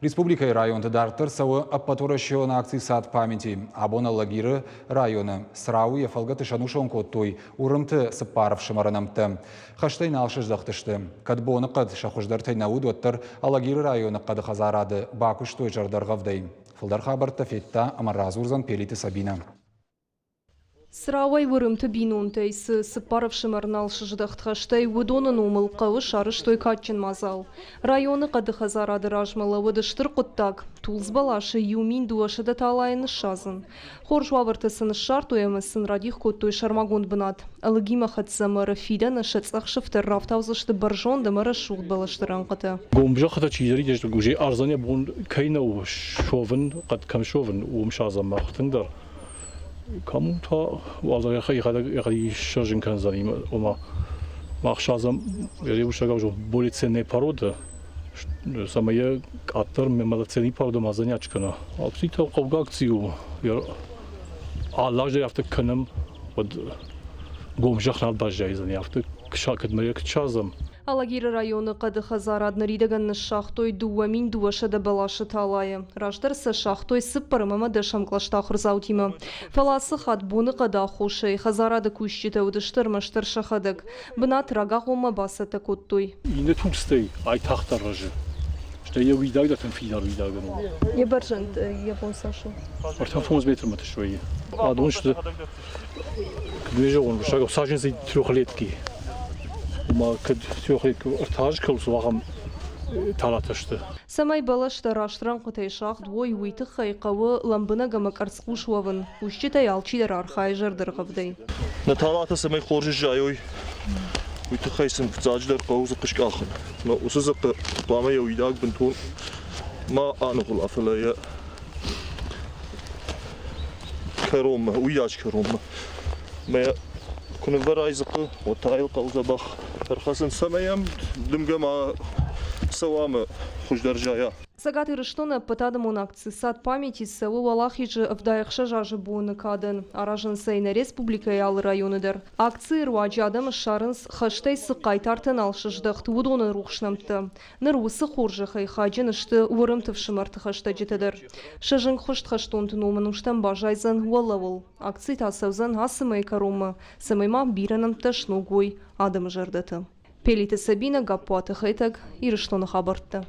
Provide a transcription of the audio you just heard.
Республикӕйы районты дарддӕр цӕуы ӕппӕтуӕрӕсеон акци «Сад памяти». Абон Алагиры районы Црауы йӕ фӕлгӕты сӕнусон кодтой Уырымты цыппар ӕфсымӕры нӕмттӕ. Хӕстӕй нал сыздӕхтысты. Кӕд боныхъӕд сӕ хуыздӕртӕй нӕ уыд, уӕддӕр Алагиры районы хъӕды хӕдзарады бакуыстой зӕрдӕргъӕвдӕй. Фылдӕр хабӕрттӕ федта ӕмӕ радзурдзӕн Пелиты Сабинӕ. Црауӕй Уырымты бинонтӕй цы цыппар ӕфсымӕр нал сыздӕхт хӕстӕй, уыдоны номыл хъӕуы сарӕзтой кадджын мадзал. Районы хъӕды хӕдзарады размӕ лӕууыд стыр хъуыддаг – тулдз бӕласы 1200 талайы ныссадзын. Хорз уавӕртӕ сын ссардтой ӕмӕ сын радих кодтой сӕрмагонд бынат. Ӕлыгимӕ хӕццӕ мӕры фидӕны сӕ цъӕх сыфтӕр рафтаудзысты бӕрзонд ӕмӕ рӕсугъд бӕлӕсты рӕнхъытӕ. Гом зӕххытӕ чидӕриддӕр уже ӕрдзӕн йӕ бон кӕй нӕу суӕвын, хъӕд кӕм суӕвын, уым садзӕм мах тынгдӕр. Кому та уалдзӕг йӕхӕдӕг сырӕзын кӕндзӕни, ома мах садзӕм уырыссагау более ценные породы, цӕмӕй йӕ къаддӕр малоценный порода ма занять кӕна. Акци та хъӕугӕ акци у. Алы аз дӕр афтӕ кӕнӕм, уӕд гом зӕхх нал баззайдзӕни, афтӕ кӕдмӕ йӕ куыд садзӕм. Алагиры районы хъӕды хӕдзарад ныридӕгӕн ныссагътой 2200 бӕласы талайы. Раздӕр сӕ сагътой цыппӕрӕм ӕмӕ дӕсӕм кълӕсты ахуырдзаутимӕ. Фӕлӕ ацы хатт боныхъӕды аххосӕй хӕдзарады кусджытӕ уыдысты ӕрмӕстдӕр сӕхӕдӕг. Бынат рагагъоммӕ бацӕттӕ кодтой. Иннӕ туристтӕй айтагъддӕр рӕзы. Стӕй йӕ уидаг дӕр тынг фидар уидагӕн у. Йӕ бӕрзӕнд йӕ бон цас у? 35 метрмӕ свӕййы. Адон сты Куыд не зӕгъон, саженцы трехлетки. Ома кӕд трехлетки ӕртӕ азы кӕуыл цӕуы, ахӕм талатӕ сты. Цӕмӕй бӕлӕстӕ раст рӕнхъытӕй сагъд уой, уый тыххӕй хъӕуы лӕмбынӕг ӕмӕ къӕрцхъус уӕвын. Кусджытӕй алчидӕр архайы зӕрдӕргъӕвдӕй. Нӕ талатӕ цӕмӕй хорз сзайой, уый тыххӕй сын фыццаджыдӕр хъӕуы дзыхъхъ скъахын. Ӕмӕ уыцы дзыхъхъы хъуамӕ йӕ уидаг бынтон ма аныгъуыла, фӕлӕ йӕ кӕронмӕ, уыйас кӕронмӕ. Мӕ куы нывӕрай дзыхъхъы, уӕд та йыл хъӕуы дзӕбӕх ӕрхӕцын, цӕмӕй йӕм дымгӕ ма цӕуа ӕмӕ хуыздӕр зайа. Цӕгат Ирыстоны ӕппӕтадӕмон акци «Сад памяти» цӕуы Уӕлахизы 76 азы боны кадӕн. Аразынц ӕй нӕ республикӕйы алы районы дӕр. Акцийы руаджы адӕм ссарынц, хӕстӕй цы хъайтартӕ нал сыздӕхт, уыдоны рухс нӕмттӕ. Ныр уыцы хорзӕхӕй хайджын сты Уырымты фсымӕрты хӕстӕджытӕ дӕр. Сӕ зынгхуыст хӕстонты ном ӕнустӕм баззайдзӕн уӕлӕуыл. Акци та цӕудзӕн ацы мӕйы кӕронмӕ, цӕмӕй ма бирӕ нӕмттӕ сног уой адӕмы зӕрдӕты. Пелиты Сабинӕ, Гаппуаты Хетӕг, Ирыстоны хабӕрттӕ.